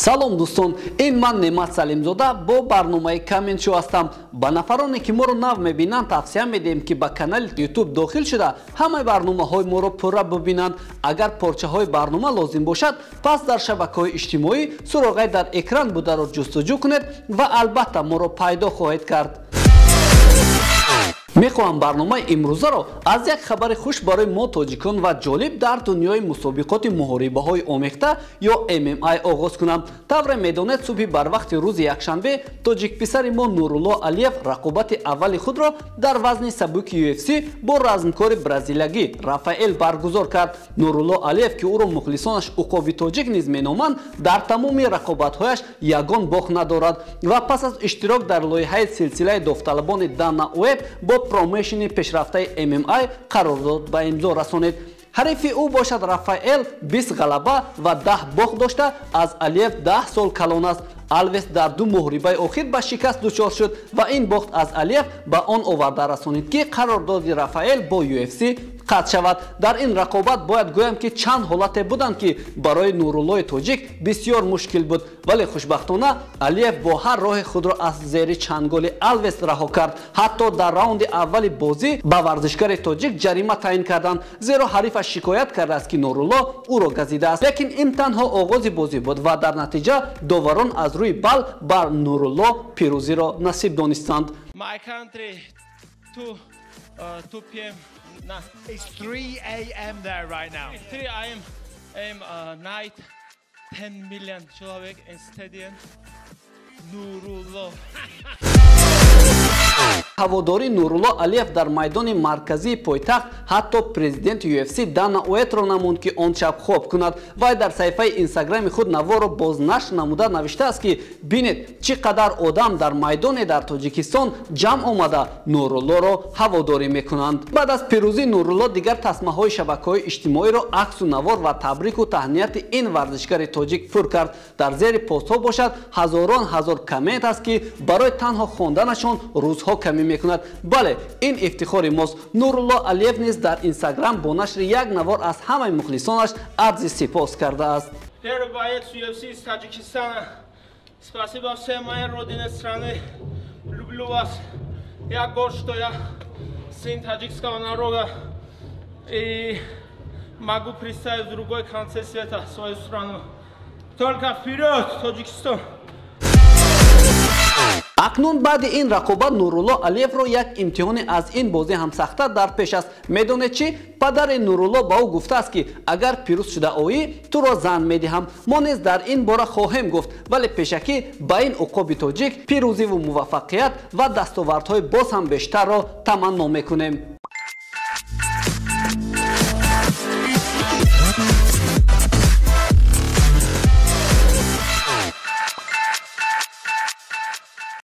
Салом дӯстон, ин ман Неъмат Салимзода бо барномаи Comment Show ҳастам. Ба нафароне ки моро нав мебинанд, тавсия медиҳем, ки ба канали YouTube дохил шуда, ҳамаи барномаҳои моро пурра бибинанд. Агар порчаҳои барнома лозим бошад, пас дар шабакаҳои иҷтимоӣ суроғаи дар экран бударо ҷустуҷӯ кунед ва албатта моро пайдо хоҳед кард. Мехоҳам барномаи имрӯзаро аз як хабари хуш барои мо тоҷикон ва ҷолиб дар дунёи мусобиқоти муҳорибаҳои омехта ё ММА оғоз кунам. Тавре медонед, субҳи барвақти рӯзи якшанбе тоҷикписари мо Нурулло Алиев рақобати аввали худро дар вазни сабуки UFC бо размкори бразилиягӣ Рафаэл баргузор кард. Нурулло Алиев, ки ӯро мухлисонаш уқоби тоҷик низ меноманд, дар тамоми рақобатҳояш ягон бохт надорад ва пас аз иштирок дар лоиҳаи силсилаи довталабони Дана Уэб бо промоушени пешрафтаи ММА қарордод ба имзо расонид. Ҳарифи ӯ бошад Рафаэл 20 ғалаба ва 10 бохт дошта, аз Алиев 10 сол калон аст. Алвес дар ду муҳорибаи охир ба шикаст дучор шуд ва ин бохт аз Алиев ба он оварда расонид, ки қарордоди Рафаэл бо UFC қатъ шавад. Дар ин рақобат бояд гӯям, ки чанд ҳолате буданд, ки барои Нуруллои тоҷик бисёр мушкил буд, вале хушбахтона Алиев бо ҳар роҳи худро аз зери чанголи Алвес раҳо кард. Ҳатто дар раунди аввали бозӣ ба варзишгари тоҷик ҷарима таъин карданд, зеро ҳарифаш шикоят кардааст, ки Нурулло ӯро газидааст. Лекин ин танҳо оғози бозӣ буд ва дар натиҷа доварон аз рӯи бал бар Нурулло пирӯзиро насиб донистанд. My country, 2 p.m. Nah. It's 3 a.m. there right now. 3 a.m. Night, 10 million человек in stadium. Nurullo. Ҳаводории Нурулло Алиев дар майдони марказии пойтахт ҳатто президенти UFC Дана Уэтро намонд, ки он шаб хоб кунад. Вай дар саҳифаи инстаграми худ наворо бознашр намуда навиштааст, ки бинед, чӣ қадар одам дар майдоне дар Тоҷикистон ҷамъ омада Нуруллоро ҳаводорӣ мекунанд. Баъд аз пирӯзии Нурулло дигар тасмаҳои шабакаҳои иҷтимоиро аксу навор ва табрику таҳнияти ин варзишгари тоҷик пур кард. Дар зери постҳо бошад ҳазорон ҳазор коммент аст, ки барои танҳо хонданашон рӯзҳо камӣ мекунад. Бале, ин ифтихори мост. Нурулло Алиев низ дар Инстаграм бо нашри як навор аз ҳамаи мухлисонаш арзи сипос кардааст. Первый боец UFC из Таджикистана. Спасибо всем моей родине страны. Люблю вас. Я горд, что я сын таджикского народа и могу представить в другой конце света свою страну. Только вперед, Таджикистан! Акнун баъди ин рақобат Нурулло Алиевро як имтиҳони аз ин бозӣ ҳам сахттар дар пеш аст. Медонед чӣ? Падари Нурулло ба ӯ гуфтааст, ки агар пирӯз шуда оӣ, туро зан медиҳам. Мо низ дар ин бора хоҳем гуфт, вале пешакӣ ба ин уқоби тоҷик пирӯзиву муваффақият ва дастовардҳои боз ҳам бештарро таманно мекунем.